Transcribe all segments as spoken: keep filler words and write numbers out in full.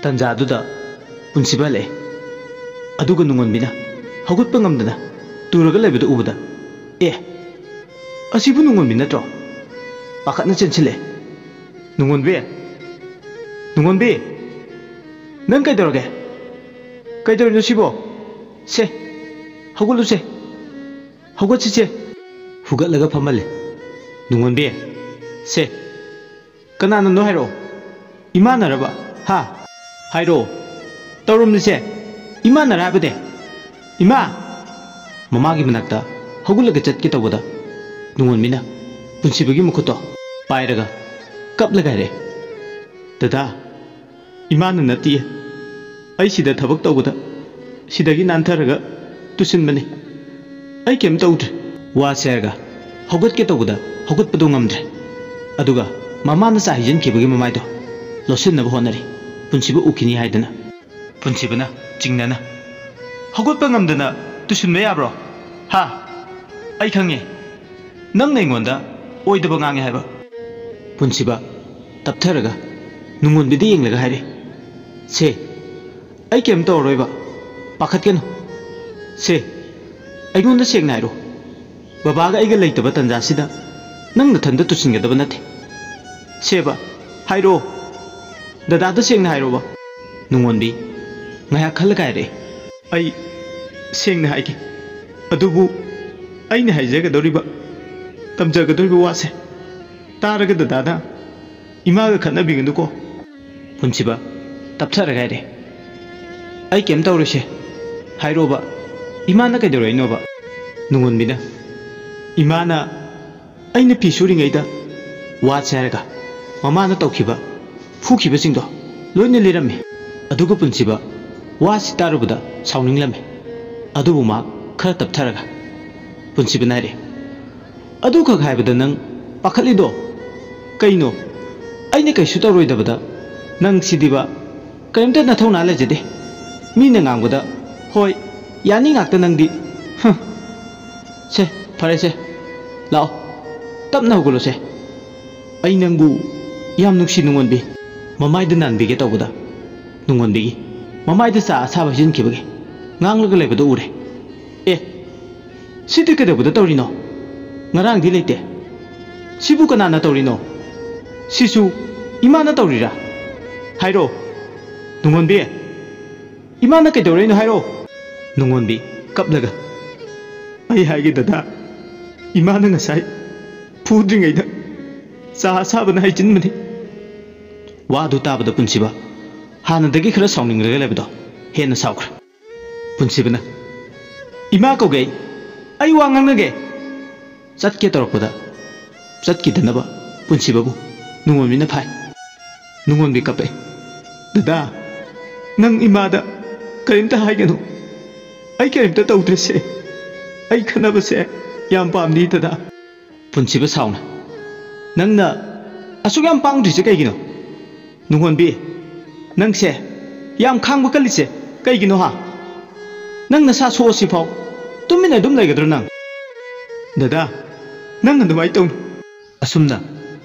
ꯇꯟꯖꯥꯗꯨꯗ ꯄꯨꯟꯁꯤꯕ ꯍꯜꯂꯛꯑꯦ꯫ ꯑꯗꯨꯒ ꯅꯨꯡꯉꯣꯟꯕꯤꯅ ꯍꯧꯒꯠꯄ ꯉꯝꯗꯅ ꯇꯨꯔꯒ ꯂꯩꯕꯗꯨ ꯎꯕꯗ, "ꯑꯦ, ꯑꯁꯤꯕꯨ ꯅꯨꯡꯉꯣꯟꯕꯤ ꯅꯠꯇ꯭ꯔꯣ?" ꯄꯥꯈꯠꯅ ꯆꯦꯟꯁꯤꯜꯂꯛꯑꯦ꯫ "ꯅꯨꯡꯉꯣꯟꯕꯤ! ꯅꯨꯡꯉꯣꯟꯕꯤ! ꯅꯪ ꯀꯩꯗꯧꯔꯒꯦ? ꯀꯩꯗꯧꯔꯤꯅꯣ ꯁꯤꯕꯣ? ꯁꯦ, ꯍꯧꯒꯠꯂꯨꯁꯦ꯫ ꯍꯧꯒꯠꯁꯤꯁꯦ꯫" ꯍꯨꯒꯠꯂꯒ ꯐꯝꯍꯜꯂꯦ꯫ "ꯅꯨꯡꯉꯣꯟꯕꯤ, ꯁꯦ, ꯀꯅꯥꯅꯅꯣ ꯍꯥꯏꯔꯛꯑꯣ꯫ ꯏꯃꯥꯅꯔꯕ? ꯍꯥ? ꯍꯥꯏꯔꯛꯑꯣ꯫ ꯇꯧꯔꯝꯂꯤꯁꯦ ꯏꯃꯥꯅꯔ ꯍꯥꯏꯕꯅꯦ꯫ ꯏꯃꯥ!" ꯃꯃꯥꯒꯤ ꯃꯅꯥꯛꯇ ꯍꯧꯒꯠꯂꯒ ꯆꯠꯀꯦ ꯇꯧꯕꯗ, ꯅꯨꯡꯉꯣꯟꯕꯤꯅ ꯄꯨꯟꯁꯤꯕꯒꯤ ꯃꯈꯨꯠꯇꯣ ꯄꯥꯏꯔꯒ ꯀꯞꯂꯒ ꯍꯥꯏꯔꯛꯑꯦ, "ꯗꯗꯥ, ꯏꯃꯥꯅ ꯅꯠꯇꯤꯌꯦ꯫ ꯑꯩ ꯁꯤꯗ ꯊꯕꯛ ꯇꯧꯕꯗ ꯁꯤꯗꯒꯤ ꯅꯥꯟꯊꯔꯒ ꯇꯨꯁꯤꯟꯕꯅꯤ꯫ ꯑꯩ ꯀꯩꯝ ꯇꯧꯗ꯭ꯔꯦ꯫" ꯋꯥꯁꯦ ꯍꯥꯏꯔꯒ ꯍꯧꯒꯠꯀꯦ ꯇꯧꯕꯗ ꯍꯧꯒꯠꯄꯗꯣ ꯉꯝꯗ꯭ꯔꯦ꯫ ꯑꯗꯨꯒ ꯃꯃꯥꯅ ꯆꯥ ꯍꯩꯖꯤꯟꯈꯤꯕꯒꯤ ꯃꯃꯥꯏꯗꯣ ꯂꯣꯠꯁꯤꯟꯅꯕ ꯍꯣꯠꯅꯔꯤ꯫ ꯄꯨꯟꯁꯤꯕ ꯎꯈꯤꯅꯤ ꯍꯥꯏꯗꯅ꯫ ꯄꯨꯟꯁꯤꯕꯅ ꯆꯤꯡꯅꯅ, "ꯍꯧꯒꯠꯄ ꯉꯝꯗꯅ ꯇꯨꯁꯤꯟꯕ ꯌꯥꯕ꯭ꯔꯣ? ꯍꯥ? ꯑꯩ ꯈꯪꯉꯦ꯫ ꯅꯪꯅ ꯑꯩꯉꯣꯟꯗ ꯑꯣꯏꯗꯕ ꯉꯥꯡꯉꯦ ꯍꯥꯏꯕ?" ꯄꯨꯟꯁꯤꯕ ꯇꯞꯊꯔꯒ ꯅꯨꯡꯉꯣꯟꯕꯤꯗ ꯌꯦꯡꯂꯒ ꯍꯥꯏꯔꯦ, "ꯁꯦ, ꯑꯩ ꯀꯩꯝ ꯇꯧꯔꯔꯣꯏꯕ꯫ ꯄꯥꯈꯠꯀꯅꯨ꯫ ꯁꯦ, ꯑꯩꯉꯣꯟꯗ ꯁꯦꯡꯅ ꯍꯥꯏꯔꯣ꯫ ꯕꯕꯥꯒ ꯑꯩꯒ ꯂꯩꯇꯕ ꯇꯟꯖꯥꯁꯤꯗ ꯅꯪ ꯅꯊꯟꯗ ꯇꯨꯁꯤꯟꯒꯗꯕ ꯅꯠꯇꯦ꯫ ꯁꯦꯕ, ꯍꯥꯏꯔꯛꯑꯣ꯫ ꯗꯗꯥꯗ ꯁꯦꯡꯅ ꯍꯥꯏꯔꯣꯕ꯫" ꯅꯨꯡꯉꯣꯟꯕꯤ ꯉꯥꯏꯍꯥꯛ ꯈꯜꯂꯒ ꯍꯥꯏꯔꯛꯑꯦ, "ꯑꯩ ꯁꯦꯡꯅ ꯍꯥꯏꯒꯦ꯫ ꯑꯗꯨꯕꯨ ꯑꯩꯅ ꯍꯥꯏꯖꯒꯗꯧꯔꯤꯕ, ꯇꯝꯖꯒꯗꯧꯔꯤꯕ ꯋꯥꯁꯦ ꯇꯥꯔꯒ ꯗꯗꯥꯅ ꯏꯃꯥꯒ ꯈꯠꯅꯕꯤꯒꯅꯨꯀꯣ꯫" ꯄꯨꯟꯁꯤꯕ ꯇꯞꯊꯔꯒ ꯍꯥꯏꯔꯦ, "ꯑꯩ ꯀꯩꯝ ꯇꯧꯔꯣꯏꯁꯦ꯫ ꯍꯥꯏꯔꯣꯕ, ꯏꯃꯥꯅ ꯀꯩꯗꯧꯔꯛꯏꯅꯣꯕ?" ꯅꯨꯡꯉꯣꯟꯕꯤꯅ, "ꯏꯃꯥꯅ ꯑꯩꯅ ꯐꯤ ꯁꯨꯔꯤꯉꯩꯗ ꯋꯥꯁꯦ ꯍꯥꯏꯔꯒ ꯃꯃꯥꯅ ꯇꯧꯈꯤꯕ, ꯐꯨꯈꯤꯕꯁꯤꯡꯗꯣ ꯂꯣꯏꯅ ꯂꯤꯔꯝꯃꯤ꯫" ꯑꯗꯨꯒ ꯄꯨꯟꯁꯤꯕ ꯋꯥꯁꯤ ꯇꯥꯔꯨꯕꯗ ꯁꯥꯎꯅꯤꯡꯂꯝꯃꯤ꯫ ꯑꯗꯨꯕꯨ ꯃꯍꯥꯛ ꯈꯔ ꯇꯞꯊꯔꯒ ꯄꯨꯟꯁꯤꯕꯅ ꯍꯥꯏꯔꯦ, "ꯑꯗꯨꯈꯛ ꯍꯥꯏꯕꯗ ꯅꯪ ꯄꯥꯈꯠꯂꯤꯗꯣ ꯀꯩꯅꯣ? ꯑꯩꯅ ꯀꯩꯁꯨ ꯇꯧꯔꯣꯏꯗꯕꯗ ꯅꯪ ꯁꯤꯗꯤꯕ ꯀꯔꯤꯝꯇ ꯅꯊꯧꯅꯥ ꯂꯩꯖꯗꯦ꯫ ꯃꯤꯅ ꯉꯥꯡꯕꯗ ꯍꯣꯏ, ꯌꯥꯅꯤ ꯉꯥꯛꯇ ꯅꯪꯗꯤ꯫ ꯍꯝ꯫ ꯁꯦ, ꯐꯔꯦꯁꯦ, ꯂꯥꯛꯑꯣ, ꯇꯞꯅ ꯍꯧꯒꯠꯂꯣꯁꯦ꯫ ꯑꯩ ꯅꯪꯕꯨ ꯌꯥꯝ ꯅꯨꯡꯁꯤ ꯅꯨꯡꯉꯣꯟꯕꯤ꯫" ꯃꯃꯥꯏꯗ ꯅꯥꯟꯕꯤꯒꯦ ꯇꯧꯕꯗ ꯅꯨꯡꯉꯣꯟꯕꯤꯒꯤ ꯃꯃꯥꯏꯗ ꯆꯥ ꯑꯁꯥꯕ ꯍꯩꯖꯤꯟꯈꯤꯕꯒꯤ ꯉꯥꯡꯂꯒ ꯂꯩꯕꯗꯨ ꯎꯔꯦ꯫ "ꯑꯦ, ꯁꯤꯗꯤ ꯀꯩꯗꯧꯕꯗ ꯇꯧꯔꯤꯅꯣ? ꯉꯔꯥꯡꯗꯤ ꯂꯩꯇꯦ꯫ ꯁꯤꯕꯨ ꯀꯅꯥꯅ ꯇꯧꯔꯤꯅꯣ? ꯁꯤꯁꯨ ꯏꯃꯥꯅ ꯇꯧꯔꯤꯔꯥ? ꯍꯥꯏꯔꯣ, ꯅꯨꯡꯉꯣꯟꯕꯤ, ꯏꯃꯥꯅ ꯀꯩꯗꯧꯔꯛꯏꯅꯣ ꯍꯥꯏꯔꯣ?" ꯅꯨꯡꯉꯣꯟꯕꯤ, ꯀꯞꯂꯒ, "ꯑꯩ ꯍꯥꯏꯒꯦ ꯗꯗꯥ, ꯏꯃꯥꯅ ꯉꯁꯥꯏ ꯐꯨꯗ꯭ꯔꯤꯉꯩꯗ ꯆꯥ ꯑꯁꯥꯕꯅ ꯍꯩꯖꯤꯟꯕꯅꯤ꯫" ꯋꯥꯗꯨ ꯇꯥꯕꯗ ꯄꯨꯟꯁꯤꯕ ꯍꯥꯟꯅꯗꯒꯤ ꯈꯔ ꯁꯥꯎꯅꯤꯡꯂꯒ ꯂꯩꯕꯗꯣ ꯍꯦꯟꯅ ꯁꯥꯎꯈ꯭ꯔꯦ꯫ ꯄꯨꯟꯁꯤꯕꯅ, "ꯏꯃꯥ ꯀꯧꯒꯦ ꯑꯩ, ꯑꯩ ꯋꯥ ꯉꯥꯡꯅꯒꯦ꯫" ꯆꯠꯀꯦ ꯇꯧꯔꯛꯄꯗ ꯆꯠꯈꯤꯗꯅꯕ ꯄꯨꯟꯁꯤꯕꯕꯨ ꯅꯨꯡꯉꯣꯟꯕꯤꯅ ꯐꯥꯏ꯫ ꯅꯨꯡꯉꯣꯟꯕꯤ ꯀꯞꯄꯦ꯫ "ꯗꯗꯥ, ꯅꯪ ꯏꯃꯥꯗ ꯀꯔꯤꯝꯇ ꯍꯥꯏꯒꯅꯨ꯫ ꯑꯩ ꯀꯔꯤꯝꯇ ꯇꯧꯗ꯭ꯔꯦꯁꯦ꯫ ꯑꯩ ꯈꯠꯅꯕꯁꯦ ꯌꯥꯝ ꯄꯥꯝꯗꯦ ꯗꯗꯥ꯫" ꯄꯨꯟꯁꯤꯕ ꯁꯥꯎꯅ, "ꯅꯪꯅ ꯑꯁꯨꯛ ꯌꯥꯝ ꯄꯥꯡꯗ꯭ꯔꯤꯁꯦ ꯀꯩꯒꯤꯅꯣ? ꯅꯨꯡꯉꯣꯟꯕꯤ, ꯅꯪꯁꯦ ꯌꯥꯝ ꯈꯥꯡꯕ ꯀꯜꯂꯤꯁꯦ ꯀꯩꯒꯤꯅꯣ ꯍꯥ? ꯅꯪ ꯅꯁꯥ ꯁꯣꯛꯑꯁꯤꯐꯥꯎ ꯇꯨꯃꯤꯟꯅ ꯑꯗꯨꯝ ꯂꯩꯒꯗ꯭ꯔꯣ ꯅꯪ?" "ꯗꯗꯥ, ꯅꯪ ꯑꯗꯨꯃꯥꯏꯅ ꯇꯧꯅꯨ꯫" ꯑꯁꯨꯝꯅ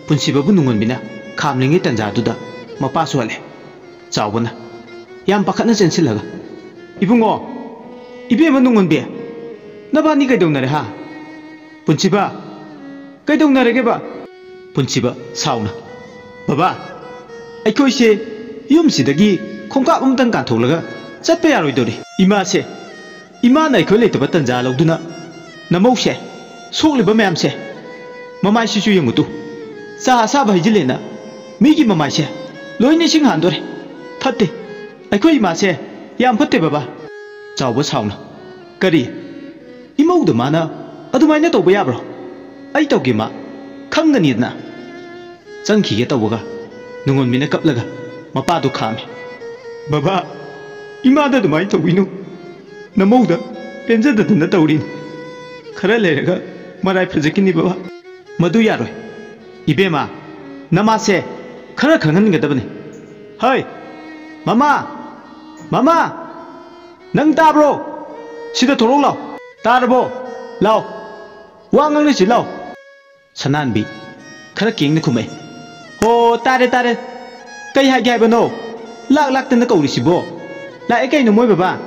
ꯄꯨꯟꯁꯤꯕꯕꯨ ꯅꯨꯡꯉꯣꯟꯕꯤꯅ ꯈꯥꯝꯂꯤꯉꯩ ꯇꯟꯖꯥꯗꯨꯗ ꯃꯄꯥꯁꯨ ꯍꯜꯂꯦ꯫ ꯆꯥꯎꯕꯅ ꯌꯥꯝ ꯄꯥꯈꯠꯅ ꯆꯦꯟꯁꯤꯜꯂꯒ, "ꯏꯕꯨꯡꯉꯣ, ꯏꯕꯦꯝꯃ ꯅꯨꯡꯉꯣꯟꯕꯤ, ꯅꯕꯥꯅꯤ ꯀꯩꯗꯧꯅꯔꯦ ꯍꯥ? ꯄꯨꯟꯁꯤꯕ, ꯀꯩꯗꯧꯅꯔꯒꯦꯕ?" ꯄꯨꯟꯁꯤꯕ ꯁꯥꯎꯅ, "ꯕꯕꯥ, ꯑꯩꯈꯣꯏꯁꯦ ꯌꯨꯝꯁꯤꯗꯒꯤ ꯈꯣꯡꯀꯥꯞ ꯑꯃꯇꯪ ꯀꯥꯟꯊꯣꯛꯂꯒ ꯆꯠꯄ ꯌꯥꯔꯣꯏꯗꯧꯔꯤ꯫ ꯏꯃꯥꯁꯦ, ꯏꯃꯥꯅ ꯑꯩꯈꯣꯏ ꯂꯩꯇꯕ ꯇꯟꯖꯥ ꯂꯧꯗꯨꯅ ꯅꯃꯧꯁꯦ, ꯁꯣꯛꯂꯤꯕ ꯃꯌꯥꯝꯁꯦ, ꯃꯃꯥꯏꯁꯤꯁꯨ ꯌꯦꯡꯉꯨꯇꯨ, ꯆꯥ ꯑꯁꯥꯕ ꯍꯩꯖꯤꯜꯂꯦꯅ ꯃꯤꯒꯤ ꯃꯃꯥꯏꯁꯦ ꯂꯣꯏꯅ ꯏꯁꯤꯡ ꯍꯥꯟꯗꯣꯔꯦ꯫ ꯐꯠꯇꯦ, ꯑꯩꯈꯣꯏ ꯏꯃꯥꯁꯦ ꯌꯥꯝ ꯐꯠꯇꯦ ꯕꯕꯥ꯫" ꯆꯥꯎꯕ ꯁꯥꯎꯅ, "ꯀꯔꯤ? ꯏꯃꯧꯗ ꯃꯥꯅ ꯑꯗꯨꯃꯥꯏꯅ ꯇꯧꯕ ꯌꯥꯕ꯭ꯔꯣ? ꯑꯩ ꯇꯧꯒꯦ ꯃꯥ ꯈꯪꯒꯅꯤꯗꯅ꯫" ꯆꯪꯈꯤꯒꯦ ꯇꯧꯕꯒ ꯅꯨꯡꯉꯣꯟꯕꯤꯅ ꯀꯞꯂꯒ ꯃꯄꯥꯗꯨ ꯈꯥꯝꯃꯤ꯫ "ꯕꯕꯥ, ꯏꯃꯥꯗ ꯑꯗꯨꯃꯥꯏꯅ ꯇꯧꯕꯤꯅꯨ꯫ ꯅꯃꯧꯗ ꯄꯦꯟꯖꯗꯗꯅ ꯇꯧꯔꯤꯅꯤ꯫ ꯈꯔ ꯂꯩꯔꯒ ꯃꯔꯥꯏ ꯐꯖꯈꯤꯅꯤ ꯕꯕꯥ꯫" "ꯃꯗꯨ ꯌꯥꯔꯣꯏ꯫ ꯏꯕꯦꯝꯃ, ꯅꯃꯥꯁꯦ ꯈꯔ ꯈꯪꯍꯟꯒꯗꯕꯅꯤ꯫ ꯍꯩ, ꯃꯃꯥ! ꯃꯃꯥ! ꯅꯪ ꯇꯥꯕ꯭ꯔꯣ? ꯁꯤꯗ ꯊꯣꯛꯂꯛꯎ ꯂꯥꯎ꯫ ꯇꯥꯔꯕꯣ? ꯂꯥꯎ꯫ ꯋꯥ ꯉꯥꯡꯅꯁꯤ ꯂꯥꯎ꯫" ꯁꯅꯥꯟꯕꯤ ꯈꯔ ꯀꯦꯡꯅ ꯈꯨꯝꯃꯛꯏ꯫ "ꯍꯣ, ꯇꯥꯔꯦ, ꯇꯥꯔꯦ꯫ ꯀꯩ ꯍꯥꯏꯒꯦ ꯍꯥꯏꯕꯅꯣ?" ꯂꯥꯛ ꯂꯥꯛꯇꯅ ꯀꯧꯔꯤꯁꯤꯕꯣ? ꯂꯥꯛꯑꯦ ꯀꯩꯅꯣ ꯃꯣꯏ ꯕꯕꯥ?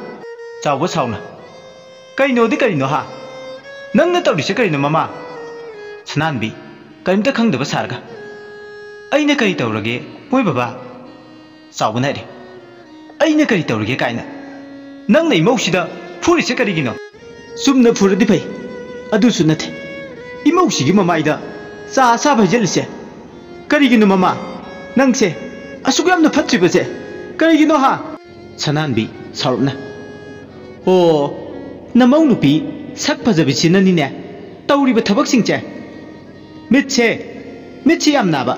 ꯆꯥꯎꯕ ꯁꯥꯎꯅ꯫ ꯀꯩꯅꯣꯗꯤ ꯀꯔꯤꯅꯣ ꯍꯥ? ꯅꯪꯅ ꯇꯧꯔꯤꯁꯦ ꯀꯔꯤꯅꯣ ꯃꯃꯥ? ꯁꯅꯥꯟꯕꯤ, ꯀꯔꯤꯝꯇ ꯈꯪꯗꯕ ꯁꯥꯔꯒ꯫ ꯑꯩꯅ ꯀꯔꯤ ꯇꯧꯔꯒꯦ ꯃꯣꯏ ꯕꯕꯥ? ꯆꯥꯎꯕꯅ ꯍꯥꯏꯔꯦ꯫ ꯑꯩꯅ ꯀꯔꯤ ꯇꯧꯔꯒꯦ ꯀꯥꯏꯅ? ꯅꯪꯅ ꯏꯃꯧꯁꯤꯗ ꯐꯨꯔꯤꯁꯦ ꯀꯔꯤꯒꯤꯅꯣ? ꯆꯨꯝꯅ ꯐꯨꯔꯗꯤ ꯐꯩ, ꯑꯗꯨꯁꯨ ꯅꯠꯇꯦ꯫ ꯏꯃꯧꯁꯤꯒꯤ ꯃꯃꯥꯏꯗ ꯆꯥ ꯑꯁꯥꯕ ꯍꯩꯖꯤꯜꯂꯤꯁꯦ ꯀꯔꯤꯒꯤꯅꯣ ꯃꯃꯥ? ꯅꯪꯁꯦ ꯑꯁꯨꯛ ꯌꯥꯝꯅ ꯐꯠꯇ꯭ꯔꯤꯕꯁꯦ ꯀꯔꯤꯒꯤꯅꯣ ꯍꯥ? ꯁꯅꯥꯟꯕꯤ ꯁꯥꯎꯔꯞꯅ, ꯑꯣ, ꯅꯃꯧ ꯅꯨꯄꯤ ꯁꯛ ꯐꯖꯕꯤꯁꯤꯅꯅꯤꯅꯦ ꯇꯧꯔꯤꯕ ꯊꯕꯛꯁꯤꯡꯁꯦ꯫ ꯃꯤꯠꯁꯦ, ꯃꯤꯠꯁꯦ ꯌꯥꯝ ꯅꯥꯕ꯫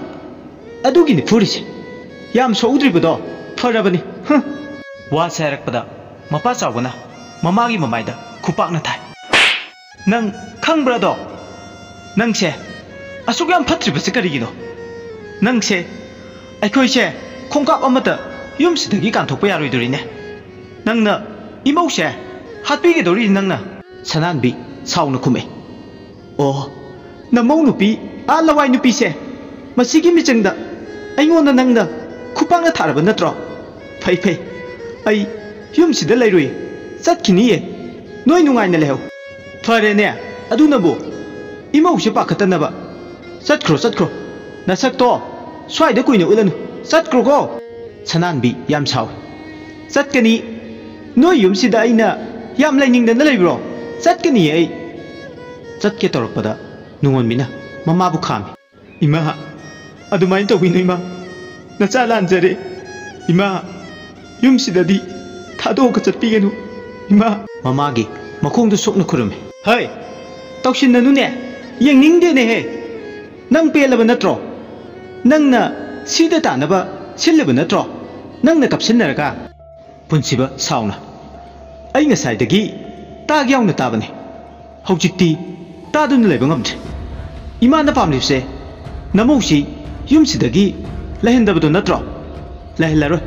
ꯑꯗꯨꯒꯤꯅꯤ ꯐꯨꯔꯤꯁꯦ꯫ ꯌꯥꯝ ꯁꯣꯛꯎꯗ꯭ꯔꯤꯕꯗꯣ ꯐꯔꯕꯅꯤ꯫ ꯍꯨꯝ꯫ ꯋꯥꯁꯦ ꯍꯥꯏꯔꯛꯄꯗ ꯃꯄꯥ ꯆꯥꯎꯕꯅ ꯃꯃꯥꯒꯤ ꯃꯃꯥꯏꯗ ꯈꯨꯄꯥꯛꯅ ꯊꯥꯏ꯫ ꯅꯪ ꯈꯪꯕ꯭ꯔꯥꯗꯣ? ꯅꯪꯁꯦ ꯑꯁꯨꯛ ꯌꯥꯝ ꯐꯠꯇ꯭ꯔꯤꯕꯁꯦ ꯀꯔꯤꯒꯤꯅꯣ? ꯅꯪꯁꯦ ꯑꯩꯈꯣꯏꯁꯦ ꯈꯣꯡꯀꯥꯞ ꯑꯃꯇ ꯌꯨꯝꯁꯤꯗꯒꯤ ꯀꯥꯟꯊꯣꯛꯄ ꯌꯥꯔꯣꯏꯗꯣꯔꯤꯅꯦ꯫ ꯅꯪꯅ ꯏꯃꯧꯁꯦ ꯍꯥꯠꯄꯤꯒꯗꯧꯔꯤ ꯅꯪꯅ꯫ ꯁꯅꯥꯟꯕꯤ ꯁꯥꯎꯅ ꯈꯨꯝꯃꯦ꯫ ꯑꯣ, ꯅꯃꯧ ꯅꯨꯄꯤ ꯑꯥ ꯂꯋꯥꯏ ꯅꯨꯄꯤꯁꯦ, ꯃꯁꯤꯒꯤ ꯃꯤꯆꯪꯗ ꯑꯩꯉꯣꯟꯗ ꯅꯪꯅ ꯈꯨꯄꯥꯛꯅ ꯊꯥꯔꯕ ꯅꯠꯇ꯭ꯔꯣ? ꯐꯩ ꯐꯩ, ꯑꯩ ꯌꯨꯝꯁꯤꯗ ꯂꯩꯔꯨꯏ, ꯆꯠꯈꯤꯅꯤꯌꯦ꯫ ꯅꯣꯏ ꯅꯨꯡꯉꯥꯏꯅ ꯂꯩꯍꯧ꯫ ꯐꯔꯦꯅꯦ, ꯑꯗꯨꯅꯕꯨ ꯏꯃꯧꯁꯦ ꯄꯥꯈꯠꯇꯅꯕ꯫ ꯆꯠꯈ꯭ꯔꯣ ꯆꯠꯈ꯭ꯔꯣ, ꯅꯁꯛꯇꯣ ꯁ꯭ꯋꯥꯏꯗ ꯀꯨꯏꯅ ꯎꯠꯂꯅꯨ꯫ ꯆꯠꯈ꯭ꯔꯣꯀꯣ꯫ ꯁꯅꯥꯟꯕꯤ ꯌꯥꯝ ꯁꯥꯎꯏ꯫ ꯆꯠꯀꯅꯤ꯫ ꯅꯣꯏ ꯌꯨꯝꯁꯤꯗ ꯑꯩꯅ ꯌꯥꯝ ꯂꯩꯅꯤꯡꯗꯅ ꯂꯩꯕ꯭ꯔꯣ? ꯆꯠꯀꯅꯤꯌꯦ ꯑꯩ꯫ ꯆꯠꯀꯦ ꯇꯧꯔꯛꯄꯗ ꯅꯨꯡꯉꯣꯟꯕꯤꯅ ꯃꯃꯥꯕꯨ ꯈꯥꯝꯃꯤ꯫ ꯏꯃꯥ, ꯑꯗꯨꯃꯥꯏꯅ ꯇꯧꯕꯤꯅꯨ ꯏꯃꯥ꯫ ꯅꯆꯥ ꯂꯥꯟꯖꯔꯦ꯫ ꯏꯃꯥ, ꯌꯨꯝꯁꯤꯗꯗꯤ ꯊꯥꯗꯣꯛꯑꯒ ꯆꯠꯄꯤꯒꯅꯨ꯫ ꯏꯃꯥ꯫ ꯃꯃꯥꯒꯤ ꯃꯈꯣꯡꯗꯨ ꯁꯣꯛꯅ ꯈꯨꯔꯨꯝꯃꯤ꯫ ꯍꯩ, ꯇꯧꯁꯤꯟꯅꯅꯨꯅꯦ꯫ ꯌꯦꯡꯅꯤꯡꯗꯦꯅꯦꯍꯦ꯫ ꯅꯪ ꯄꯦꯜꯂꯕ ꯅꯠꯇ꯭ꯔꯣ? ꯅꯪꯅ ꯁꯤꯗ ꯇꯥꯅꯕ ꯁꯤꯜꯂꯤꯕ ꯅꯠꯇ꯭ꯔꯣ? ꯅꯪꯅ ꯀꯞꯁꯤꯟꯅꯔꯒ꯫ ꯄꯨꯟꯁꯤꯕ ꯁꯥꯎꯅ꯫ ꯑꯩ ꯉꯁꯥꯏꯗꯒꯤ ꯇꯥꯒꯦ ꯌꯥꯎꯅ ꯇꯥꯕꯅꯤ꯫ ꯍꯧꯖꯤꯛꯇꯤ ꯇꯥꯗꯨꯅ ꯂꯩꯕ ꯉꯝꯗ꯭ꯔꯦ꯫ ꯏꯃꯥꯅ ꯄꯥꯝꯂꯤꯕꯁꯦ ꯅꯃꯧꯁꯤ ꯌꯨꯝꯁꯤꯗꯒꯤ ꯂꯩꯍꯟꯗꯕꯗꯣ ꯅꯠꯇ꯭ꯔꯣ? ꯂꯩꯍꯜꯂꯔꯣꯏ꯫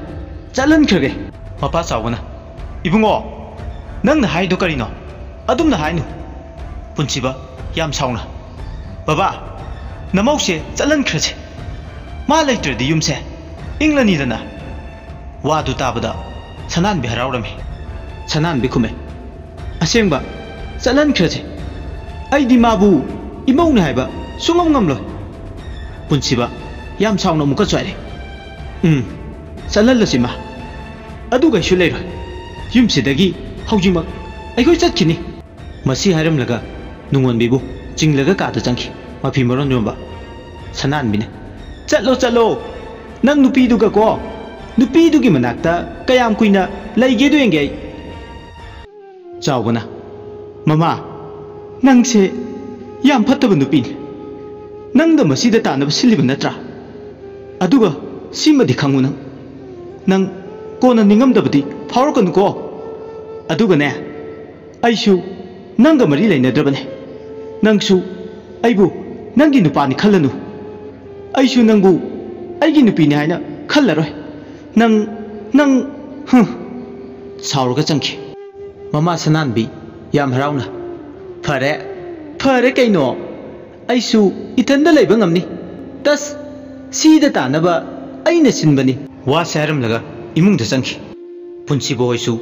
ꯆꯠꯍꯟꯈ꯭ꯔꯒꯦ꯫ ꯃꯄꯥ ꯆꯥꯎꯕꯅ, ꯏꯕꯨꯡꯉꯣ, ꯅꯪꯅ ꯍꯥꯏꯗꯣ ꯀꯔꯤꯅꯣ? ꯑꯗꯨꯝꯅ ꯍꯥꯏꯅꯨ꯫ ꯄꯨꯟꯁꯤꯕ ꯌꯥꯝ ꯁꯥꯎꯅ, ꯕꯕꯥ, ꯅꯃꯧꯁꯦ ꯆꯠꯍꯟꯈ꯭ꯔꯁꯦ꯫ ꯃꯥ ꯂꯩꯇ꯭ꯔꯗꯤ ꯌꯨꯝꯁꯦ ꯏꯪꯂꯅꯤꯗꯅ꯫ ꯋꯥꯗꯨ ꯇꯥꯕꯗ ꯁꯅꯥꯟꯕꯤ ꯍꯔꯥꯎꯔꯝꯃꯤ꯫ ꯁꯅꯥꯟꯕꯤ ꯈꯨꯝꯃꯦ, "ꯑꯁꯦꯡꯕ, ꯆꯠꯍꯟꯈ꯭ꯔꯁꯦ꯫ ꯑꯩꯗꯤ ꯃꯥꯕꯨ ꯏꯃꯧꯅꯦ ꯍꯥꯏꯕ ꯁꯨꯡꯉꯝ ꯉꯝꯂꯣꯏ꯫" ꯄꯨꯟꯁꯤꯕ ꯌꯥꯝ ꯁꯥꯎꯅ ꯑꯃꯨꯛꯀꯁꯨ ꯍꯥꯏꯔꯦ, "ꯎꯝ, ꯆꯠꯍꯜꯂꯁꯤ ꯃꯥ꯫ ꯑꯗꯨ ꯀꯩꯁꯨ ꯂꯩꯔꯣꯏ꯫ ꯌꯨꯝꯁꯤꯗꯒꯤ ꯍꯧꯖꯤꯛꯃꯛ ꯑꯩꯈꯣꯏ ꯆꯠꯈꯤꯅꯤ꯫" ꯃꯁꯤ ꯍꯥꯏꯔꯝꯂꯒ ꯅꯨꯡꯉꯣꯟꯕꯤꯕꯨ ꯆꯤꯡꯂꯒ ꯀꯥꯗ ꯆꯪꯈꯤ꯫ ꯃꯐꯤ ꯃꯔꯣꯟ ꯌꯣꯟꯕ ꯁꯅꯥꯟꯕꯤꯅ, "ꯆꯠꯂꯣ, ꯆꯠꯂꯣ꯫ ꯅꯪ ꯅꯨꯄꯤꯗꯨꯒꯀꯣ, ꯅꯨꯄꯤꯗꯨꯒꯤ ꯃꯅꯥꯛꯇ ꯀꯌꯥꯝ ꯀꯨꯏꯅ ꯂꯩꯒꯦꯗꯣ ꯌꯦꯡꯒꯦ ꯑꯩ꯫" ꯆꯥꯎꯕꯅ, "ꯃꯃꯥ, ꯅꯪꯁꯦ ꯌꯥꯝ ꯐꯠꯇꯕ ꯅꯨꯄꯤꯅꯤ꯫ ꯅꯪꯗ ꯃꯁꯤꯗ ꯇꯥꯅꯕ ꯁꯤꯜꯂꯤꯕ ꯅꯠꯇ꯭ꯔꯥ? ꯑꯗꯨꯒ ꯁꯤꯃꯗꯤ ꯈꯪꯉꯨ ꯅꯪ, ꯅꯪ ꯀꯣꯟꯅ ꯅꯤꯡꯉꯝꯗꯕꯗꯤ ꯐꯥꯎꯔꯛꯀꯅꯨꯀꯣ꯫ ꯑꯗꯨꯒꯅꯦ, ꯑꯩꯁꯨ ꯅꯪꯒ ꯃꯔꯤ ꯂꯩꯅꯗ꯭ꯔꯕꯅꯦ꯫ ꯅꯪꯁꯨ ꯑꯩꯕꯨ ꯅꯪꯒꯤ ꯅꯨꯄꯥꯅꯤ ꯈꯜꯂꯅꯨ꯫ ꯑꯩꯁꯨ ꯅꯪꯕꯨ ꯑꯩꯒꯤ ꯅꯨꯄꯤꯅꯤ ꯍꯥꯏꯅ ꯈꯜꯂꯔꯣꯏ꯫ ꯅꯪ, ꯅꯪ, ꯍꯨꯝ꯫" ꯁꯥꯎꯔꯒ ꯆꯪꯈꯤ꯫ ꯃꯃꯥ ꯁꯅꯥꯟꯕꯤ ꯌꯥꯝ ꯍꯔꯥꯎꯅ, "ꯐꯔꯦ, ꯐꯔꯦ ꯀꯩꯅꯣ꯫ ꯑꯩꯁꯨ ꯏꯊꯟꯗ ꯂꯩꯕ ꯉꯝꯅꯤ꯫ ꯇꯁ, ꯁꯤꯗ ꯇꯥꯅꯕ ꯑꯩꯅ ꯁꯤꯟꯕꯅꯤ꯫" ꯋꯥꯁꯦ ꯍꯥꯏꯔꯝꯂꯒ ꯏꯃꯨꯡꯗ ꯆꯪꯈꯤ꯫ ꯄꯨꯟꯁꯤꯕ ꯍꯣꯏꯁꯨ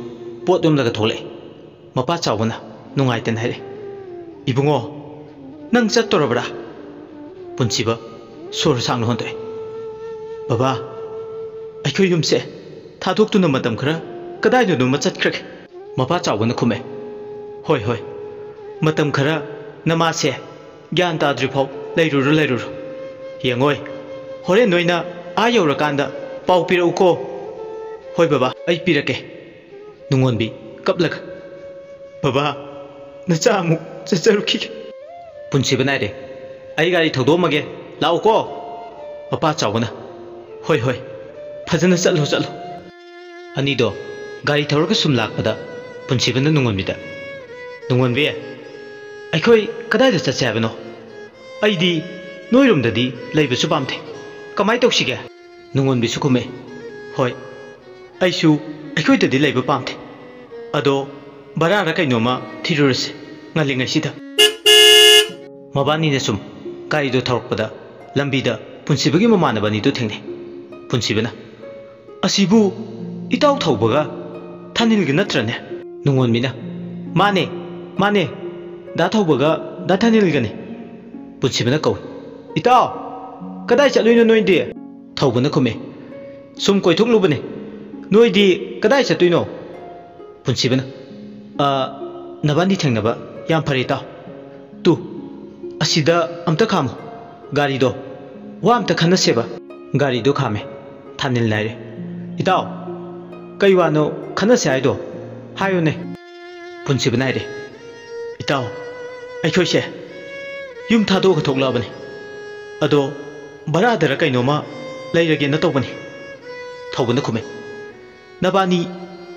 ꯄꯣꯠ ꯌꯣꯝꯂꯒ ꯊꯣꯛꯂꯛꯑꯦ꯫ ꯃꯄꯥ ꯆꯥꯎꯕꯅ ꯅꯨꯡꯉꯥꯏꯇꯅ ꯍꯥꯏꯔꯛꯑꯦ, "ꯏꯕꯨꯡꯉꯣ, ꯅꯪ ꯆꯠꯇꯣꯔꯕ꯭ꯔꯥ?" ꯄꯨꯟꯁꯤꯕ ꯁꯣꯔ ꯁꯥꯡꯅ ꯍꯣꯟꯗꯣꯛꯑꯦ꯫ "ꯕꯕꯥ, ꯑꯩꯈꯣꯏ ꯌꯨꯝꯁꯦ ꯊꯥꯗꯣꯛꯇꯨꯅ ꯃꯇꯝ ꯈꯔ ꯀꯗꯥꯏꯗꯅꯣꯃ ꯆꯠꯈ꯭ꯔꯒꯦ꯫" ꯃꯄꯥ ꯆꯥꯎꯕꯅ ꯈꯨꯝꯃꯦ, "ꯍꯣꯏ, ꯍꯣꯏ, ꯃꯇꯝ ꯈꯔ ꯅꯃꯥꯁꯦ ꯒ꯭ꯌꯥꯟ ꯇꯥꯗ꯭ꯔꯤꯐꯥꯎ ꯂꯩꯔꯨꯔꯣ, ꯂꯩꯔꯨꯔꯣ꯫ ꯌꯦꯡꯉꯣꯏ, ꯍꯣꯔꯦꯟ ꯅꯣꯏꯅ ꯑꯥ ꯌꯧꯔꯀꯥꯟꯗ ꯄꯥꯎ ꯄꯤꯔꯛꯎꯀꯣ꯫" "ꯍꯣꯏ ꯕꯕꯥ, ꯑꯩ ꯄꯤꯔꯛꯀꯦ꯫" ꯅꯨꯡꯉꯣꯟꯕꯤ ꯀꯞꯂꯒ, "ꯕꯕꯥ, ꯅꯆꯥ ꯑꯃꯨꯛ ꯆꯠꯆꯔꯨꯈꯤꯒꯦ꯫" ꯄꯨꯟꯁꯤꯕꯅ ꯍꯥꯏꯔꯦ, "ꯑꯩ ꯒꯥꯔꯤ ꯊꯧꯗꯣꯛꯑꯝꯃꯒꯦ, ꯂꯥꯛꯎꯀꯣ꯫" ꯃꯄꯥ ꯆꯥꯎꯕꯅ, "ꯍꯣꯏ, ꯍꯣꯏ, ꯐꯖꯅ ꯆꯠꯂꯣ, ꯆꯠꯂꯣ꯫" ꯑꯅꯤꯗꯣ ꯒꯥꯔꯤ ꯊꯧꯔꯒ ꯁꯨꯝ ꯂꯥꯛꯄꯗ ꯄꯨꯟꯁꯤꯕꯅ ꯅꯨꯡꯉꯣꯟꯕꯤꯗ, "ꯅꯨꯡꯉꯣꯟꯕꯤ, ꯑꯩꯈꯣꯏ ꯀꯗꯥꯏꯗ ꯆꯠꯁꯦ ꯍꯥꯏꯕꯅꯣ? ꯑꯩꯗꯤ ꯅꯣꯏꯔꯣꯝꯗꯗꯤ ꯂꯩꯕꯁꯨ ꯄꯥꯝꯗꯦ꯫ ꯀꯃꯥꯏ ꯇꯧꯁꯤꯒꯦ?" ꯅꯨꯡꯉꯣꯟꯕꯤꯁꯨ ꯈꯨꯝꯃꯦ, "ꯍꯣꯏ, ꯑꯩꯁꯨ ꯑꯩꯈꯣꯏꯗꯗꯤ ꯂꯩꯕ ꯄꯥꯝꯗꯦ꯫ ꯑꯗꯣ ꯚꯔꯥꯔ ꯀꯩꯅꯣꯝꯃ ꯊꯤꯔꯨꯔꯁꯦ ꯉꯜꯂꯤꯉꯩꯁꯤꯗ꯫" ꯃꯕꯥꯅꯤꯅ ꯁꯨꯝ ꯒꯥꯔꯤꯗꯣ ꯊꯧꯔꯛꯄꯗ ꯂꯝꯕꯤꯗ ꯄꯨꯟꯁꯤꯕꯒꯤ ꯃꯃꯥꯟꯅꯕ ꯑꯅꯤꯗꯨ ꯊꯦꯡꯅꯩ꯫ ꯄꯨꯟꯁꯤꯕꯅ, "ꯑꯁꯤꯕꯨ "ꯏꯇꯥꯎ ꯊꯧꯕꯒ ꯊꯥꯅꯤꯜꯒ ꯅꯠꯇ꯭ꯔꯅꯦ?" ꯅꯨꯡꯉꯣꯟꯕꯤꯅ, "ꯃꯥꯅꯦ, ꯃꯥꯅꯦ, ꯗꯥ ꯊꯧꯕꯒ ꯗꯥ ꯊꯥꯅꯤꯜꯒꯅꯦ꯫" ꯄꯨꯟꯁꯤꯕꯅ ꯀꯧꯏ, "ꯏꯇꯥꯎ, ꯀꯗꯥꯏ ꯆꯠꯂꯨꯏꯅꯣ ꯅꯣꯏꯗꯤ?" ꯊꯧꯕꯅ ꯈꯨꯝꯃꯦ, "ꯁꯨꯝ ꯀꯣꯏꯊꯣꯛꯂꯨꯕꯅꯦ꯫ ꯅꯣꯏꯗꯤ ꯀꯗꯥꯏ ꯆꯠꯇꯣꯏꯅꯣ?" ꯄꯨꯟꯁꯤꯕꯅ, "ꯑ, ꯅꯕꯥꯅꯤ ꯊꯦꯡꯅꯕ ꯌꯥꯝ ꯐꯔꯦ, ꯏꯇꯥꯎ꯫ ꯇꯨ, ꯑꯁꯤꯗ ꯑꯝꯇ ꯈꯥꯝꯃꯣ꯫ ꯒꯥꯔꯤꯗꯣ ꯋꯥ ꯑꯝꯇ ꯈꯟꯅꯁꯦꯕ꯫" ꯒꯥꯔꯤꯗꯣ ꯈꯥꯝꯃꯦ꯫ ꯊꯥꯅꯤꯜꯅ ꯍꯥꯏꯔꯦ, "ꯏꯇꯥꯎ, ꯀꯩ ꯋꯥꯅꯣ ꯈꯟꯅꯁꯦ ꯍꯥꯏꯗꯣ? ꯍꯥꯏꯌꯨꯅꯦ꯫" ꯄꯨꯟꯁꯤꯕꯅ ꯍꯥꯏꯔꯦ, "ꯏꯇꯥꯎ, ꯑꯩꯈꯣꯏꯁꯦ ꯌꯨꯝ ꯊꯥꯗꯣꯛꯑꯒ ꯊꯣꯛꯂꯛꯑꯕꯅꯤ꯫ ꯑꯗꯣ ꯚꯔꯥꯗꯔ ꯀꯩꯅꯣꯝꯃ ꯂꯩꯔꯒꯦꯅ ꯇꯧꯕꯅꯤ꯫" ꯊꯧꯕꯅ ꯈꯨꯝꯃꯦ, "ꯅꯕꯥꯅꯤ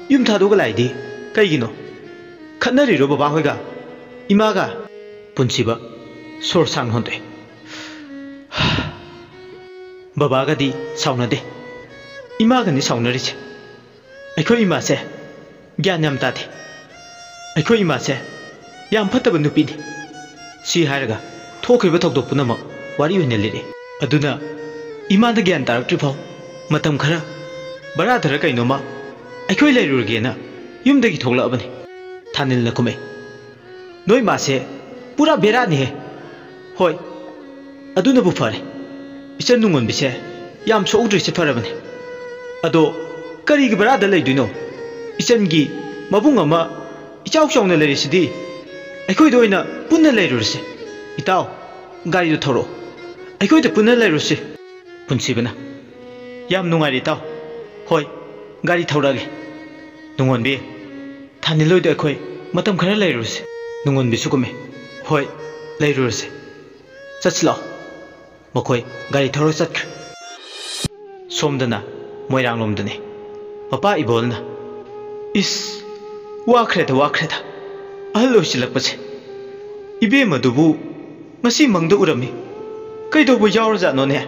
ꯌꯨꯝ ꯊꯥꯗꯣꯛꯑꯒ ꯂꯥꯛꯏꯗꯤ ꯀꯩꯒꯤꯅꯣ? ꯈꯠꯅꯔꯤꯔꯣ ꯕꯕꯥꯍꯣꯏꯒ? ꯏꯃꯥꯒ?" ꯄꯨꯟꯁꯤꯕ ꯁꯣꯔ ꯁꯥꯡꯅ ꯍꯣꯟꯗꯣꯛꯑꯦ꯫ "ꯕꯕꯥꯒꯗꯤ ꯁꯥꯎꯅꯗꯦ, ꯏꯃꯥꯒꯅꯤ ꯁꯥꯎꯅꯔꯤꯁꯦ꯫ ꯑꯩꯈꯣꯏ ꯏꯃꯥꯁꯦ ꯒ꯭ꯌꯥꯟ ꯌꯥꯝ ꯇꯥꯗꯦ꯫ ꯑꯩꯈꯣꯏ ꯏꯃꯥꯁꯦ ꯌꯥꯝ ꯐꯠꯇꯕ ꯅꯨꯄꯤꯅꯤ꯫" ꯁꯤ ꯍꯥꯏꯔꯒ ꯊꯣꯛꯈ꯭ꯔꯤꯕ ꯊꯧꯗꯣꯛ ꯄꯨꯝꯅꯃꯛ ꯋꯥꯔꯤ ꯑꯣꯏꯅ ꯂꯤꯔꯛꯑꯦ꯫ "ꯑꯗꯨꯅ ꯏꯃꯥꯅ ꯒ꯭ꯌꯥꯟ ꯇꯥꯔꯛꯇ꯭ꯔꯤ ꯐꯥꯎ ꯃꯇꯝ ꯈꯔ ꯚꯔꯥꯗꯔ ꯀꯩꯅꯣꯝꯃ ꯑꯩꯈꯣꯏ ꯂꯩꯔꯨꯔꯒꯦꯅ ꯌꯨꯝꯗꯒꯤ ꯊꯣꯛꯂꯛꯑꯕꯅꯤ꯫" ꯊꯥꯅꯤꯜꯅ ꯈꯨꯝꯃꯦ, "ꯅꯣꯏ ꯃꯥꯁꯦ ꯄꯨꯔꯥ ꯕꯦꯔꯥꯅꯤꯍꯦ꯫ ꯍꯣꯏ, ꯑꯗꯨꯅꯕꯨ ꯐꯔꯦ꯫ ꯏꯆꯟ ꯅꯨꯡꯉꯣꯟꯕꯤꯁꯦ ꯌꯥꯝ ꯁꯣꯛꯎꯗ꯭ꯔꯤꯁꯦ ꯐꯔꯕꯅꯦ꯫ ꯑꯗꯣ ꯀꯔꯤꯒꯤ ꯚꯔꯥꯗ ꯂꯩꯗꯣꯏꯅꯣ? ꯏꯆꯟꯒꯤ ꯃꯕꯨꯡ ꯑꯃ ꯏꯆꯥꯎ ꯆꯥꯎꯅ ꯂꯩꯔꯤꯁꯤꯗꯤ꯫ ꯑꯩꯈꯣꯏꯗ ꯑꯣꯏꯅ ꯄꯨꯟꯅ ꯂꯩꯔꯨꯔꯁꯦ꯫ ꯏꯇꯥꯎ, ꯒꯥꯔꯤꯗꯣ ꯊꯧꯔꯛꯑꯣ꯫ ꯑꯩꯈꯣꯏꯗ ꯄꯨꯟꯅ ꯂꯩꯔꯨꯁꯤ꯫" ꯄꯨꯟꯁꯤꯕꯅ, "ꯌꯥꯝ ꯅꯨꯡꯉꯥꯏꯔꯦ ꯏꯇꯥꯎ꯫ ꯍꯣꯏ, ꯒꯥꯔꯤ ꯊꯧꯔꯛꯑꯒꯦ꯫ ꯅꯨꯡꯉꯣꯟꯕꯤ, ꯊꯥꯅꯤꯜꯍꯣꯏꯗ ꯑꯩꯈꯣꯏ ꯃꯇꯝ ꯈꯔ ꯂꯩꯔꯨꯔꯁꯤ꯫" ꯅꯨꯡꯉꯣꯟꯕꯤꯁꯨ ꯀꯨꯝꯃꯦ꯫ "ꯍꯣꯏ, ꯂꯩꯔꯨꯔꯁꯤ꯫ ꯆꯠꯁꯤ ꯂꯥꯛꯑꯣ꯫" ꯃꯈꯣꯏ ꯒꯥꯔꯤ ꯊꯧꯔ ꯆꯠꯈ꯭ꯔꯦ꯫ ꯁꯣꯝꯗꯅ ꯃꯣꯏꯔꯥꯡꯂꯣꯝꯗꯅꯤ꯫ ꯃꯄꯥ ꯏꯕꯣꯜꯅ, "ꯏꯁ, ꯋꯥꯈ꯭ꯔꯦꯗ, ꯋꯥꯈ꯭ꯔꯦꯗ, ꯑꯍꯜ ꯑꯣꯏꯁꯤꯜꯂꯛꯄꯁꯦ꯫ ꯏꯕꯦꯝꯃꯗꯨꯕꯨ ꯉꯁꯤ ꯃꯪꯗ ꯎꯔꯝꯃꯤ꯫ ꯀꯩꯗꯧꯕ ꯌꯥꯎꯔꯖꯥꯠꯅꯣꯅꯦ?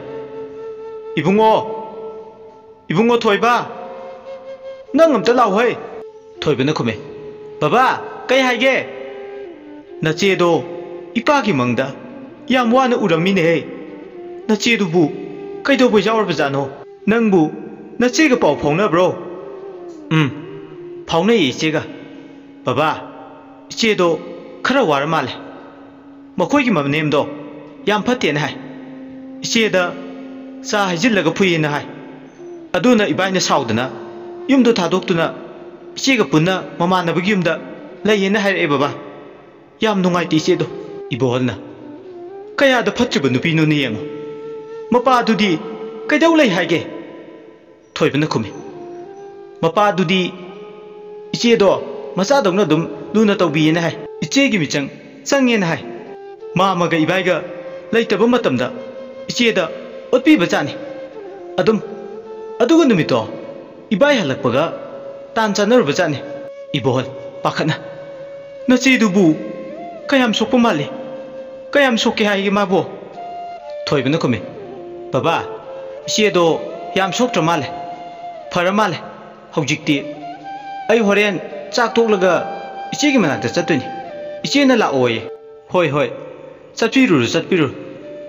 ꯏꯕꯨꯡꯉꯣ, ꯏꯕꯨꯡꯉꯣ ꯊꯣꯏꯕ, ꯅꯪ ꯑꯝꯇ ꯂꯥꯛꯎꯍꯩ꯫" ꯊꯣꯏꯕꯅ ꯈꯨꯝꯃꯦ, "ꯕꯕꯥ, ꯀꯩ ꯍꯥꯏꯒꯦ?" "ꯅꯆꯦꯗꯣ ꯏꯄꯥꯒꯤ ꯃꯪꯗ ꯌꯥꯝ ꯋꯥꯅ ꯎꯔꯝꯃꯤꯅꯦꯍꯦ꯫ ꯅꯆꯦꯗꯨꯕꯨ ꯀꯩꯗꯧꯕ ꯌꯥꯎꯔꯕꯖꯥꯠꯅꯣ? ꯅꯪꯕꯨ ꯅꯆꯦꯒ ꯄꯥꯎ ꯐꯥꯎꯅꯕ꯭ꯔꯣ?" ꯎꯝ, ꯐꯥꯎꯅꯩꯌꯦ ꯏꯆꯦꯒ꯫ ꯕꯕꯥ, ꯏꯆꯦꯗꯣ ꯈꯔ ꯋꯥꯔ ꯃꯥꯜꯂꯦ꯫ ꯃꯈꯣꯏꯒꯤ ꯃꯅꯦꯝꯗꯣ ꯌꯥꯝ ꯐꯠꯇꯦꯅ ꯍꯥꯏ꯫ ꯏꯆꯦꯗ ꯆꯥ ꯍꯩꯖꯤꯜꯂꯒ ꯐꯨꯏꯌꯦꯅ ꯍꯥꯏ꯫ ꯑꯗꯨꯅ ꯏꯕꯥꯏꯅ ꯁꯥꯎꯗꯅ ꯌꯨꯝꯗꯣ ꯊꯥꯗꯣꯛꯇꯨꯅ ꯏꯆꯦꯒ ꯄꯨꯟꯅ ꯃꯃꯥꯟꯅꯕꯒꯤ ꯌꯨꯝꯗ ꯂꯩꯌꯦꯅ ꯍꯥꯏꯔꯛꯑꯦ ꯕꯕꯥ꯫ ꯌꯥꯝ ꯅꯨꯡꯉꯥꯏꯇꯦ ꯏꯆꯦꯗꯣ꯫ ꯏꯕꯣꯍꯜꯅ, "ꯀꯌꯥꯗ ꯐꯠꯇ꯭ꯔꯤꯕ ꯅꯨꯄꯤꯅꯣꯅꯦ ꯌꯦꯡꯉꯣ꯫ ꯃꯄꯥꯗꯨꯗꯤ ꯀꯩꯗꯧ ꯂꯩ ꯍꯥꯏꯒꯦ?" ꯊꯣꯏꯕꯅ ꯈꯨꯝꯃꯤ, "ꯃꯄꯥꯗꯨꯗꯤ ꯏꯆꯦꯗꯣ ꯃꯆꯥꯗꯧꯅ ꯑꯗꯨꯝ ꯂꯨꯅ ꯇꯧꯕꯤꯌꯦꯅ ꯍꯥꯏ꯫ ꯏꯆꯦꯒꯤ ꯃꯤꯆꯪ ꯆꯪꯉꯦꯅ ꯍꯥꯏ꯫ ꯃꯥꯃꯒ ꯏꯕꯥꯏꯒ ꯂꯩꯇꯕ ꯃꯇꯝꯗ ꯏꯆꯦꯗ ꯑꯣꯠꯄꯤꯕ ꯖꯥꯠꯅꯤ꯫ ꯑꯗꯨꯝ, ꯑꯗꯨꯒ ꯅꯨꯃꯤꯠꯇꯣ ꯏꯕꯥꯏ ꯍꯜꯂꯛꯄꯒ ꯇꯥꯟ ꯆꯥꯟꯅꯔꯨꯕ ꯖꯥꯠꯅꯤ꯫" ꯏꯕꯣꯍꯜ, ꯄꯥꯈꯠꯅ, "ꯅꯆꯦꯗꯨꯕꯨ ꯀꯌꯥꯝ ꯁꯣꯛꯄ ꯃꯥꯜꯂꯤ? ꯀꯌꯥꯝ ꯁꯣꯛꯀꯦ ꯍꯥꯏꯒꯦ ꯃꯥꯕꯨ?" ꯊꯣꯏꯕꯅ ꯈꯨꯝꯃꯤ, "ꯕꯕꯥ, ꯏꯆꯦꯗꯣ ꯌꯥꯝ ꯁꯣꯛꯇ꯭ꯔ ꯃꯥꯜꯂꯦ꯫ ꯐꯔ ꯃꯥꯜꯂꯦ꯫ ꯍꯧꯖꯤꯛꯇꯤ ꯑꯩ ꯍꯣꯔꯦꯟ ꯆꯥꯛ ꯇꯣꯛꯂꯒ ꯏꯆꯦꯒꯤ ꯃꯅꯥꯛꯇ ꯆꯠꯇꯣꯏꯅꯤ꯫ ꯏꯆꯦꯅ ꯂꯥꯛꯑꯣꯌꯦ꯫" "ꯍꯣꯏ, ꯍꯣꯏ, ꯆꯠꯄꯤꯔꯨꯔꯣ, ꯆꯠꯄꯤꯔꯨꯔꯣ꯫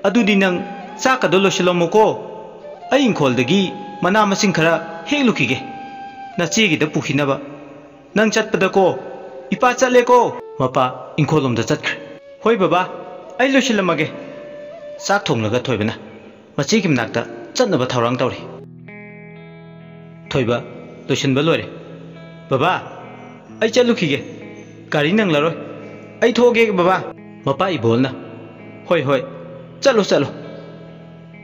ꯑꯗꯨꯗꯤ ꯅꯪ ꯆꯥꯛꯀꯗꯣ ꯂꯣꯏꯁꯤꯜꯂꯝꯃꯣꯀꯣ꯫ ꯑꯩ ꯏꯪꯈꯣꯜꯗꯒꯤ ꯃꯅꯥ ꯃꯁꯤꯡ ꯈꯔ ꯍꯦꯛꯂꯨꯈꯤꯒꯦ, ꯅꯆꯦꯒꯤꯗ ꯄꯨꯈꯤꯅꯕ꯫ ꯅꯪ ꯆꯠꯄꯗꯀꯣ, 'ꯏꯄꯥ ꯆꯠꯂꯦꯀꯣ꯫ ꯃꯄꯥ ꯏꯪꯈꯣꯜꯂꯣꯝꯗ ꯆꯠꯈ꯭ꯔꯦ꯫ "ꯍꯣꯏ ꯕꯕꯥ, ꯑꯩ ꯂꯣꯏꯁꯤꯜꯂꯝꯃꯒꯦ꯫" ꯆꯥꯛ ꯊꯣꯡꯂꯒ ꯊꯣꯏꯕꯅ ꯃꯆꯦꯒꯤ ꯃꯅꯥꯛꯇ ꯆꯠꯅꯕ ꯊꯧꯔꯥꯡ ꯇꯧꯔꯤ꯫ ꯊꯣꯏꯕ, ꯂꯣꯏꯁꯤꯟꯕ ꯂꯣꯏꯔꯦ꯫ "ꯕꯕꯥ, ꯑꯩ ꯆꯠꯂꯨꯈꯤꯒꯦ꯫ ꯒꯥꯔꯤ ꯅꯪꯂꯔꯣꯏ꯫ ꯑꯩ ꯊꯣꯛꯑꯒꯦ ꯕꯕꯥ꯫" ꯃꯄꯥ ꯏꯕꯣꯜꯅ, "ꯍꯣꯏ, ꯍꯣꯏ, ꯆꯠꯂꯣ, ꯆꯠꯂꯣ꯫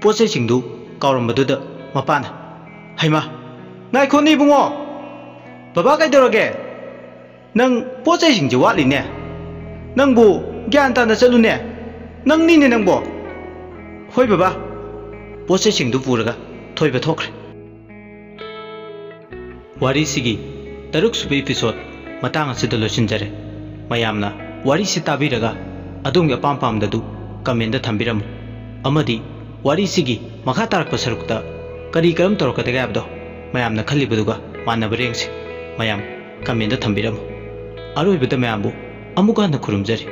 ꯄꯣꯠ ꯆꯩꯁꯤꯡꯗꯨ ꯀꯥꯎꯔꯝꯕꯗꯨꯗ ꯃꯄꯥꯅ, "ꯍꯩꯃꯥ, ꯉꯥꯏꯈꯣꯅꯦ ꯏꯕꯨꯡꯉꯣ꯫ ꯕꯕꯥ ꯀꯩꯗꯧꯔꯒꯦ? ꯅꯪ ꯄꯣꯠ ꯆꯩꯁꯤꯡꯁꯦ ꯋꯥꯠꯂꯤꯅꯦ꯫ ꯅꯪꯕꯨ ꯒ꯭ꯌꯥꯟ ꯇꯥꯅ ꯆꯠꯂꯨꯅꯦ꯫ ꯅꯪꯅꯤꯅꯦ ꯅꯪꯕꯣ꯫" "ꯍꯣꯏ ꯕꯕꯥ꯫" ꯄꯣꯠ ꯆꯩꯁꯤꯡꯗꯨ ꯄꯨꯔꯒ ꯊꯣꯏꯕ ꯊꯣꯛꯈ꯭ꯔꯦ꯫ ꯋꯥꯔꯤꯁꯤꯒꯤ ꯇꯔꯨꯛ ꯁꯨꯕ episode ꯃꯇꯥꯡ ꯑꯁꯤꯗ ꯂꯣꯏꯁꯤꯟꯖꯔꯦ꯫ ꯃꯌꯥꯝꯅ ꯋꯥꯔꯤꯁꯤ ꯇꯥꯕꯤꯔꯒ ꯑꯗꯣꯝꯒꯤ ꯑꯄꯥꯝ ꯄꯥꯝꯗꯗꯨ comment ꯊꯝꯕꯤꯔꯝꯃꯨ꯫ ꯑꯃꯗꯤ ꯋꯥꯔꯤꯁꯤꯒꯤ ꯃꯈꯥ ꯇꯥꯔꯛꯄ ꯁꯔꯨꯛꯇ ꯀꯔꯤ ꯀꯔꯝ ꯇꯧꯔꯛꯀꯗꯒꯦ ꯍꯥꯏꯕꯗꯣ ꯃꯌꯥꯝꯅ ꯈꯜꯂꯤꯕꯗꯨꯒ ꯃꯥꯟꯅꯕ꯭ꯔꯥ ꯌꯦꯡꯁꯤ꯫ ꯃꯌꯥꯝ comment ꯊꯝꯕꯤꯔꯝꯃꯨ꯫ ꯑꯔꯣꯏꯕꯗ ꯃꯌꯥꯝꯕꯨ ꯑꯃꯨꯛꯀ ꯍꯟꯅ ꯈꯨꯔꯨꯝꯖꯔꯤ꯫